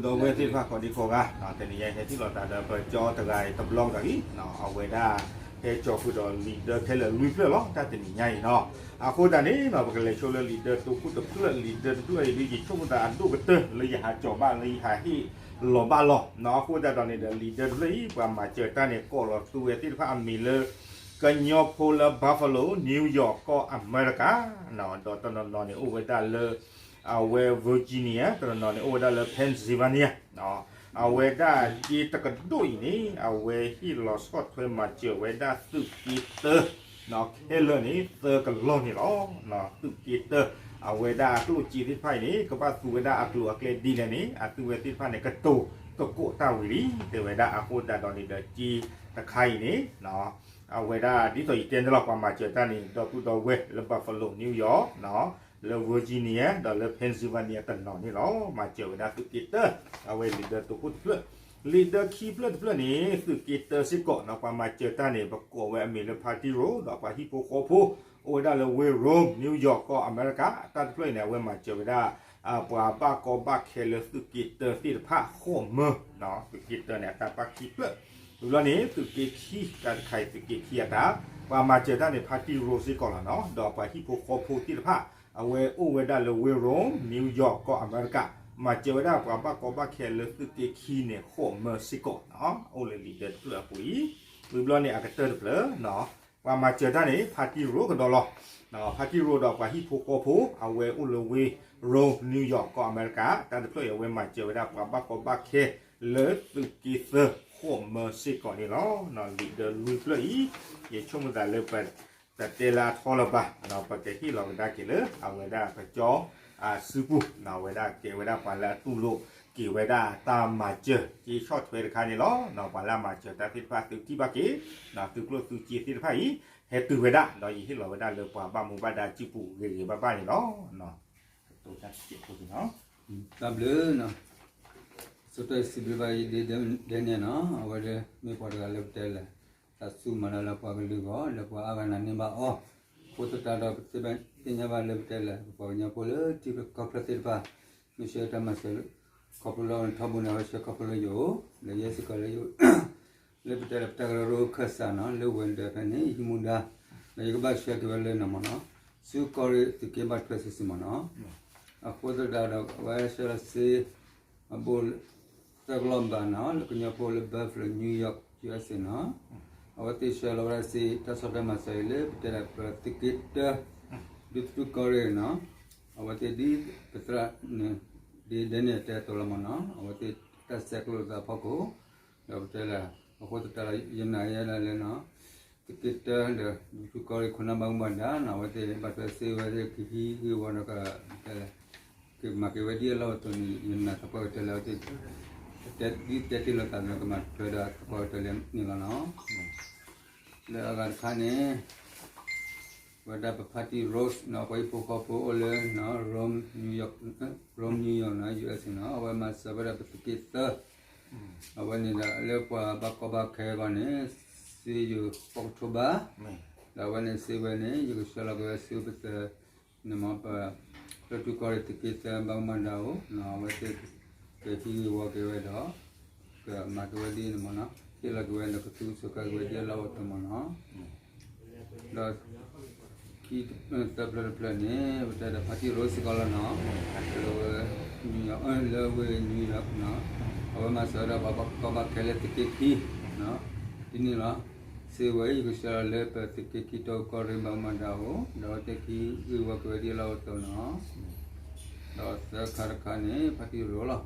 ဒီပုၢ်ဒီဝဲၢ်သ့ၣ်တဖၣ်ကိးဒံကိးဂၤ, တနံၤညါအံၤဟဲထံၣ်လိာ်သးဒီးပကၠီတဂၤအံၤတဘျီကဒီးလံ, အဝဲဒၣ် ဟဲကၠီဃုာ်ဒီးလံာ်ဒၢခဲလၢာ်လွံၢ်ဖျၢၣ်လီၤ တၢ်တနံၤညါအံၤနီၤ. အဃိသတးန့ၣ် ပကလဲၤဆိလၢလံာ်ဒၢတိခိၣ်တဖျၢၣ်, လံာ်ဒၢတဖျၢၣ်အံၤဒ်ယဆိကမိၣ်သးအဒိၣ်ကတၢၢ်လၢယဟးကၠီၤဘၣ်လၢယဟးဟ့ၣ်လီၤဘၣ်လီၤ. အဃိသတးဒီးန့ၣ်ဒီး လံာ်ဒၢတဖျၢၣ်အံၤ ပှၤမၤစၢၤတၢ်န့ၣ် ကိးလီၤသူဝဲသ့ၣ်တဖၣ်အမံၤလၢ ကညီဖိလၢ Buffalo, New York ကီၢ်အမဲရကၤ, ဒီးတနီၤနီၤန့ၣ်အိၣ်ဝဲဒၣ်လၢ အဝဲ Virginia, တနီၤနီၤန့ၣ်အိၣ်ဝဲဒၣ်လၢ Pennsylvania. အဝဲဒၣ်က့တကဒိၣ်အံၤန့ၣ် အဝဲဟ့ၣ်လီၤဆီၣ်ထွဲမၤစၢၤဝဲဒၣ်သုးက့တၢ ခဲလၢာ်န့ၣ် သၢကလီၢ်န့ၣ်လီၤ. သုးက့တၢ အဝဲဒၣ်အကျိၣ်စ့သ့ၣ်တဖၣ်အံၤန့ၣ် ကဘၣ်သူဝဲဒၣ်အကျိၤအကျဲဒ်လဲၣ်န့ၣ် အသုဝဲသ့ၣ်တဖၣ်န့ၣ် ကတိၤသကိးတၢ်ဝံၤလံ တဲဝဲဒၣ်. အဃိသတးဒီးန့ၣ်ဒီး က့တခါအံၤန့ၣ် အဝဲဒၣ်ဒ်သိးယတဲန့ၣ်လီၤ, ပှၤမၤစၢၤတၢ်န့ၣ် ဒီပုၢ်ဒီဝဲၢ်လၢ Buffalo, New York, လၢ Virginia ဒီးလၢ Pennsylvania တနီၤန့ၣ်လီၤ. မၤစၢၤဝဲဒၣ်သုးက့တၢ အဝဲလံာ်ဒၢတိခိၣ်တဖျၢၣ်, လံာ်ဒၢခံဖျၢၣ်တဖျၢၣ်န့ၣ် သုးက့တၢစ့ၢ်ကီးနီၤ. ပှၤမၤစၢၤတၢ်န့ၣ် ပကိးဝဲအမံၤလၢ Party Road ဒီးပှၤဟံၣ်ဖိဃီဖိ အိၣ်ဝဲဒၣ်လၢ Wayne Road, New York ကီၢ်အမဲရကၤ. တၢ်တဖျၢၣ်အံၤန့ၣ် အဝဲမၤစၢၤဝဲဒၣ် ပှၤဘၣ်ကီဘၣ်ခဲလၢသုးက့တၢသ့ၣ်တဖၣ်ဃိးမၢ, သုးက့တၢန့ၣ် အတၢ်ပၣ်ခံဖျၢၣ်. ဝံၤဘျီန့ၣ် သုးက့ခံ တၢ်တခါအံၤ သုးက့ခံအတၢ် ပှၤမၤစၢၤတၢ်န့ၣ် Party Road စ့ၢ်ကီးလီၤနီၤ. ဒီးပှၤဟံၣ်ဖိဃီဖိသ့ၣ်တဖၣ် အဝဲအိၣ်ဝဲဒၣ်လၢ Wayne Road, New York ကီၢ်အမဲရကၤ, မၤစၢၤဝဲဒၣ်ပှၤဘၣ်ကီဘၣ်ခဲလၢသုးက့ခံန့ၣ် ဃိးမၢစ့ၢ်ကီးနီၤ. အိၣ်လၢလံာ်ဒၢတဖျၢၣ်အပူၤအံၤ. ဝံၤဘျီန့ၣ် အကတၢၢ်တဖျၢၣ် ပှၤမၤစၢၤတၢ်န့ၣ် Party Road ကဒီးလီၤ. Party Road ဒီးပှၤဟံၣ်ဖိဃီဖိ အဝဲအိၣ်လၢ Wayne Road, New York ကီၢ်အမဲရကၤ, တၢ်တဖျၢၣ်အံၤ အဝဲမၤစၢၤဝဲဒၣ်ပှၤဘၣ်ကီဘၣ်ခဲလၢသုးက့သၢဃိးမၢစ့ၢ်ကီးန့ၣ်လီၤ. လံာ်ဒၢလွံၢ်ဖျၢၣ်အံၤ ယဆိကမိၣ်သးလၢပ တတဲလၢအထီလၢၤဘၣ်, ပကဟ့ၣ်လီၤကဒါက့ၤလၢ အဝဲဒၣ်ပကၠီစုပူၤ, အဝဲဒၣ်ကဲဝဲဒၣ်ပှၤလၢအတူၢ်လိာ်က့ၤဝဲဒၣ်တၢ်မၤစၢၤ က့ဆီၣ်ထွဲတခါန့ၣ်လီၤ. ပှၤလၢအမၤစၢၤတၢ်သ့ၣ်တဖၣ် သုထံၣ်ဘၣ်က့ၤ သုကျိၣ်သုစ့သ့ၣ်တဖၣ်အံၤ ဟဲတုၤဝဲဒၣ် ဒီးယဟ့ၣ်လီၤဝဲဒၣ်လၢပှၤဘၣ်မူဘၣ်ဒါစုပူၤဂ့ၤဂ့ၤဘၣ်ဘၣ်န့ၣ်လီၤ. တၢ်ဘျုးနီၤ, ဆိၣ်ဂ့ၤစံးဘျုးဘၣ်ယဒ့ဒဲန့ၣ်နီၤ, အဝဲဒၣ်မ့ၢ်ပှၤတဂၤလၢပတဲလဲၣ် တၢ်စူၢ်မၤတၢ်လၢပှၤကလုာ်အဂီၢ် လၢပှၤအါဂၤနာ်န့ၢ်ဘၣ်အီၤ, အဃိသတးဒီးပသ့ၣ်ညါဘၣ်လၢပတဲလဲၣ် ပပှၤကညီဖိလၢထံကီၢ်ချၢသ့ၣ်တဖၣ် မ့ၢ်ဆှၢတၢ်မၤစၢၤ ခီဖျိလၢအဝဲန့ၣ်ထီဘိန့ၣ် အဝဲဆှၢခီဖျိလၢယအိၣ် လၢယဲစ့ၢ်ကီးလၢယ လၢပတဲလၢပတၢ်ကရၢကရိခၢၣ်စးနီၤ လၢဝဲၤဒၢးဖဲန့ၣ် ယမူဒါ ဒီးယကဘၣ်ဆှၢက့ၤဝဲလၢန့ၣ်မ့ၢ်နီၤ, ဆူကီၢ်ရ့ၣ်သုးက့ဘၣ်ထွဲစုစုမ့ၢ်နီၤ, အဃိသတးဒီးအဝဲဆှၢလီၤစ့ အဘိ သၢကလီၢ်ဘးနီၤ လၢကညီဖိလၢ Buffalo, New York, U S A နီၤ, အဝဲသ့ၣ်ဆှၢလီၤဝဲဒၣ်စ့ တၢ်ဆီၣ်ထွဲမၤစၢၤအံၤလၢပတဲဒၣ်ပသုးက့တၢ ဒူသထူကီၢ်ရ့ၣ်နီၤ, အဝဲသ့ၣ်ဒ်ပသရၣ်န့ၣ် ဒ်ဒဲန့ၣ်တဲအသိးလီၤမ့ၢ်နီၤ, အဝဲသ့ၣ်တၢ်ဆဲးကျိးသးဖီခိၣ် ဒီးပတဲလၢ အဃိသတးဒီး ယနာ်ယဲဒၣ်လၢနီၤ သုးက့တၢဒီး ဒူသထူကီၢ်ရ့ၣ်ခိၣ်နၢ်ဘၣ်မူဘၣ်ဒါနီၤ အဝဲသ့ၣ်ဘၣ်ထွဲစ့ဝဲသ့ၣ်ကဟံးဂ့ၢ်ဝီဒီးကတဲလၢ ကမၤက့ၤဝဲဒ်အလီၢ်အသိးန့ၣ် ယနာ်သပှၢ်ကတၢၢ်လၢအဝဲသ့ၣ် တဲဒ်တဲတ့ၢ်လိာ်သးန့ၣ် ကမၤထွဲဒီးသပှၢ်ကတၢၢ်လၢန့ၣ်လီၤနီၤ. လၢအဂၤတခါန့ၣ် ဝဲဒၣ်ပ Party Rose နီၤ ပှၤဟံၣ်ဖိဃီဖိအိၣ်လၢ Rome, New York, Rome, New York နီၤ U S A နီၤ အဝဲမၤစၢၤဝဲဒၣ်ပသုးက့သၢ အဝဲန့ၣ်ဒီးလၢပှၤဘၣ်ကီဘၣ်ခဲအဂီၢ်န့ၣ် စ့ယိၤ ပီၣ်ကထိဘၣ် ဒီးအဝဲန့ၣ်စ့ဝဲန့ၣ် ယကဆှၢလီၤက့ၤဝဲဆူပသ န့ၣ်မ့ၢ်ပ ဒူသထူကီၢ်ရ့ၣ်သုးက့သၢဘၣ်မူဘၣ်ဒါအိၣ်နီၤ အဝဲသ့ၣ် ကဟံးဂ့ၢ်ဝီက့ၤဝဲဒီး ကမၤက့ၤဝဲဒ်န့ၣ်မ့ၢ်နီၤ ဟ့ၣ်လီၤက့ၤဝဲဒီးကသူကဆိးကါက့ၤဝဲဒ်အလီၢ်အိၣ်အသိးမ့ၢ်နီၤ ဒီး ခံ သၢဖျၢၣ်တဖျၢၣ်န့ၣ် ပတဲဒီး Party Rose စ့ၢ်ကီးလီၤနီၤ လၢဝဲ New York, လၢဝဲ New York နီၤ အဝဲမၤစၢၤဝဲဒၣ်ပှၤဘၣ်ကီဘၣ်ခဲလၢသုးက့ခံ ဒ်န့ၣ်လီၤ. စ့ဝဲအံၤ ယကဆှၢလီၤလၢပသုးက့ခံတီကီၢ်ရ့ၣ်ဘၣ်မူဘၣ်ဒါအိၣ် ဒီးအဝဲသ့ၣ်ကဟံးဂ့ၢ်ဝီက့ၤဝဲဒ်အလီၢ်အိၣ်အသိးနီၤ ဒီးသၢခါတခါန့ၣ် Party Rose လီၤ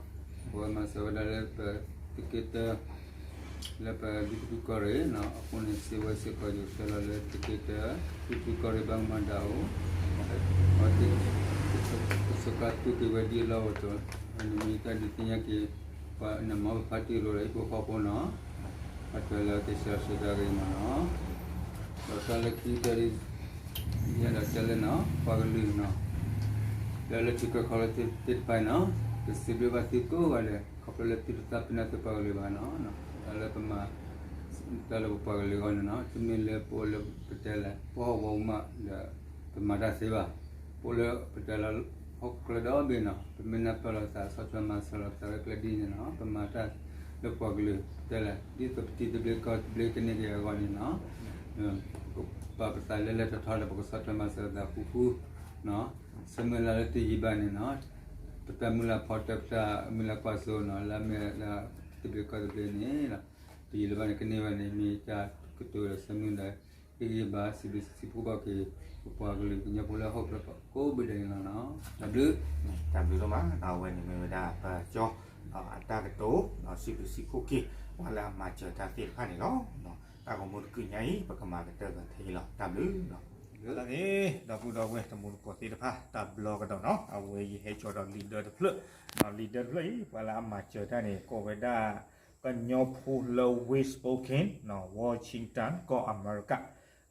အဝဲမၤစၢၤဝဲဒၣ်လၢပသုးက့တၢ လၢပဒူသထူကီၢ်ရ့ၣ်နီၤ အဃိန့ၣ် စ့ဝဲစ့ၢ်ကီး ယကဆှၢလီၤလၢသုးက့တၢ ဒူသထူကီၢ်ရ့ၣ်ဘၣ်မူဘၣ်ဒါအိၣ် အဝဲသ့ၣ် ကဆိးကါသူက့ၤဝဲဒ်အလီၢ်အိၣ်အသိး နမ့ၢ်တၢ်ဒုးသ့ၣ်ညါက့ၤ ပှၤန့ၣ်မ့ၢ်ပ Party Rose ဒီးဟံၣ်ဖိဃီဖိနီၤ အထွဲလၢကဆှၢဆှၢဒၣ်ဂ့ၤမ့ၢ်နီၤ ဒီးတၢ်လၢခံတၢ်ဒ် ယအဲၣ်ဒိးတဲလၢနီၤ ပှၤကလုာ်နီၤ လၢလၢထံကီၢ်ခီလၢသ့ၣ်တဖၣ်နီၤ ပစံးဘျုးဘၣ်သုကိးဂၤဒဲး ခီဖျိလၢသုတသးပ့ၤနီၣ်သုပှၤကလုာ်ဘၣ်နီၤ တၢ်လၢပမၤ တၢ်လၢပပှၤကလုာ်အဂီၢ်န့ၣ်နီၤ တမ့ၢ်လၢပအိၣ်လၢပတဲလဲၣ် ပဟီၣ်ကဝီၤပူၤမးဒီး ပမၤတၢ်သ့ဘၣ် ပအိၣ်လၢပတဲလၢ ဟီၣ်ခိၣ်ချၢဒီဘ့ၣ်နီၤ ပမ့ၢ်နၢ်ပၢၢ်လိာ်သး ဆီၣ်ထွဲမၤစၢၤလိာ်သးဝဲကျဲဒ်န့ၣ်နီၤ ပမၤတၢ်လၢပှၤကလုာ်တဲလဲၣ် ဒ်သိးပတံၤသဘျ့ကီၢ်သဘျ့ကန့ၢ်က့ၤအဂီၢ်န့ၣ်နီၤ ပပာ်ပသးလၢလၢထီထီဒီး ပကဆီၣ်ထွဲမၤစၢၤလိာ်သးဃူဃူ ဆၢမုၢ်လၢ်လၢတယံာ်ဘၣ်န့ၣ်နီၤ ပတၢ်မုၢ်လၢ်ဖီတၢၢ် ပတၢ်မုၢ်လၢ်ကွၢ်စိနီၤ လၢအမ့ၢ်လၢတံၤသဘျ့ကီၢ်သဘျ့န့ၣ် တယံာ်လၢၤဘၣ်န့ၣ် ကန့ၢ်ဝဲန့ၣ် မ့ၢ်တၢ်ကတိၤဒီးဆၢမုၢ်လၢ် ဟ့ၣ်ဂံၢ်ဘါစံးဘျုးစံးဖှိၣ်ဘၣ်က့ၤ ပပှၤကလုာ်ကညီဖိလၢဟီၣ်ခိၣ်ချၢကိးဘ့ၣ်ဒဲးန့ၣ်လီၤနီၤ တၢ်ဘျုး တၢ်ဘျုးဒိၣ်မး အဝဲန့ၣ်မ့ၢ်ဝဲဒၣ်ပကၠီ အတၢ်ကတိၤ စံးဘျုးစံးဖှိၣ်က့ၤ ပှၤလၢအမၤစၢၤတၢ်သ့ၣ်တဖၣ်န့ၣ်လီၤ. တၢ်ဂီၤမူတကုာ်ညါအံၤ ပကမၤကတၢၢ်က့ၤထဲအံၤလီၤ တၢ်ဘျုး ဒီပုၢ်ဒီဝဲၢ်တံၤသကိးသ့ၣ်တဖၣ် တၢ်ဘျုးကဒီးနီၤ အဝဲယဟဲကၠီဒီး leader တဖျၢၣ် leader တဖျၢၣ်အံၤ ပှၤလၢအမၤစၢၤတၢ်န့ၣ် ကိးဝဲဒၣ် ကညီဖိလၢ West Spokane နီၤ Washington ကီၢ်အမဲရကၤ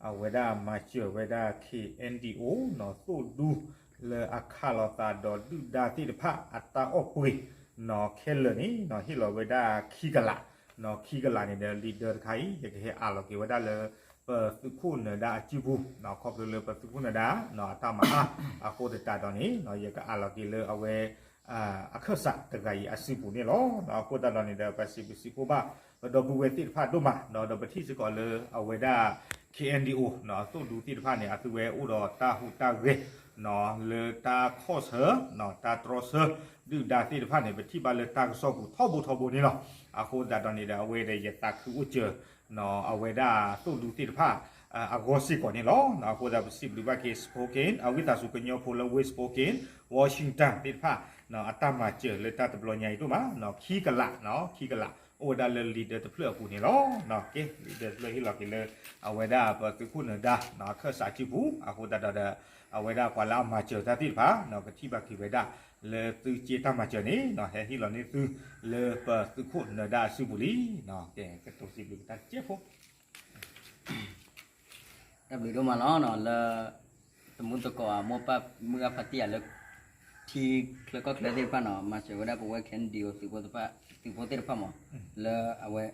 အဝဲဒၣ်မၤစၢၤဝဲဒၣ် K N D O နီၤ သိၣ်ဒူ လၢအခးလိာ်သးဒီးဒုၣ်ဒါသ့ၣ်တဖၣ်အတၢ်အီၣ်ပှ့ၤနီၤ ခဲလၢာ်န့ၣ်နီၤ ဟ့ၣ်လီၤဝဲဒၣ်ခံကလး နီၤ ခံကလးန့ၣ်ဒီး leader တခါအံၤ ယကဟဲအးလီၤက့ၤဝဲဒၣ်လၢ ပသုးခိၣ်နၢၤဒါအစုပူၤ နီၤ ခီဖျိလၢပသုးခိၣ်နၢၤဒါ နီၤ အတၢ်မၤအါ အဃိသတးဒီးန့ၣ် ယကအးလီၤက့ၤလၢအဝဲ အခၢၣ်စးတဂၤအံၤအစုပူၤန့ၣ်လီၤ. အဃိသတးဒီးန့ၣ်ဒီး ပစံးဘျုးစံးဖှိၣ်ဘၣ် ပဒီပုၢ်ဝဲၢ်သ့ၣ်တဖၣ်ဒိၣ်မး ဒီးပထံၣ်စ့ၢ်ကီးလၢအဝဲဒၣ် K N D O နီၤ အသိၣ်ဒူသ့ၣ်တဖၣ်န့ၣ် အသုဝဲအိၣ်ဒီးတၢ်ဟူးတၢ်ဂဲၤ နီၤ လၢတၢ်ခီၣ်ဆၢ နီၤ တၢ်တြီဆၢ ဒုၣ်ဒါသ့ၣ်တဖၣ်န့ၣ် ပထံၣ်ဘၣ်လၢတၢ်ကစီၣ်ပူၤထီဘိထီဘိန့ၣ်လီၤ. အဃိသတးဒီးန့ၣ်ဒီး အဝဲဒီးယသးခုအိၣ်စၢၤ နီၤ အဝဲဒၣ်သိၣ်ဒူသ့ၣ်တဖၣ် အဂီၢ်စ့ၢ်ကီးန့ၣ်လီၤ. အဃိသတးပစံးဘျုးဘၣ်က့ၤ Spokane အဝံသးစူၤကညီဖိလၢ West Spokane Washington သ့ၣ်တဖၣ် အတၢ်မၤစၢၤလၢတၢ်တဘျီညါအံၤဒိၣ်မး ခံကလး ခံကလး အိၣ်ဝဲဒၣ်လၢ leader တဖျၢၣ်အပူၤန့ၣ်လီၤ. ကဲ leader တဖျၢၣ်ဟ့ၣ်လီၤက့ၤလၢ အဝဲဒၣ်ပသုးခိၣ်နၢၤဒါ အခၢၣ်စးစုပူၤ အဃိသတးဒီး အဝဲဒၣ်ပှၤလၢအမၤစၢၤတၢ်သ့ၣ်တဖၣ် ကထံၣ်ဘၣ်က့ၤဝဲဒၣ် လၢသုစ့တၢ်မၤစၢၤန့ၣ် ဟဲဟ့ၣ်လီၤန့ၢ်သု လၢပသုးခိၣ်နၢၤဒါအစုပူၤလံ. ကဲ ကတိၤစံးဘျုးကတၢ်တစဲးဖိ တၢ်ဘျုးဒိၣ်မးလီၤနီၤ လၢ တံၤသကိးအမိၢ်ပၢ်မုၢ်ဂၢ်ဖါတံၢ်ယၤလၢ ထံချၢကီၢ်ချၢသ့ၣ်တဖၣ်နီၤ မၤစၢၤဝဲဒၣ်ပဝဲ K N D O သုးဖိသ့ၣ်တဖၣ် သုးဖိသ့ၣ်တဖၣ်မး လၢအဝဲ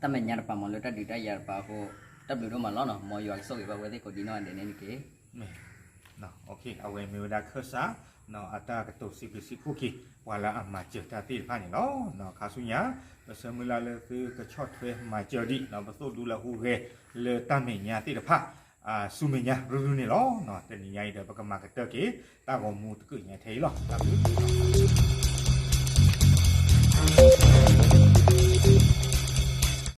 တၢ်မဲာ်ညါတပၤမး လၢတၢ်ဒုးတၢ်ယၤတပၤအဃိ တၢ်ဘျုးဒိၣ်မးလီၤနီၤ မ်ယွၤကဆိၣ်ဂ့ၤဘၣ်ဝဲသ့ၣ်ကိးဒံးနီၢ်ဂၤဒဲးန့ၣ်တက့ၢ်. အဝဲမ့ၢ်ဝဲဒၣ်ခၢၣ်စး အတၢ်ကတိၤစံးဘျုးစံးဖှိၣ်က့ၤ ပှၤလၢအမၤစၢၤတၢ်သ့ၣ်တဖၣ်န့ၣ်လီၤ. ခါဆူညါ ပဆၢမုၢ်လၢ်လၢသုကဆီၣ်ထွဲမၤစၢၤဒံး ပသိၣ်ဒူလၢဟူးဂဲၤလၢတၢ်မဲာ်ညါသ့ၣ်တဖၣ် ဆူမဲာ်ညါရုၢ်ရုၢ်န့ၣ်လီၤ. တနံၤညါအံၤဒီး ပကမၤကတၢၢ်က့ၤ တၢ်ဂီၤမူတကုာ်ညါထဲအံၤလီၤ. တၢ်ဘျုး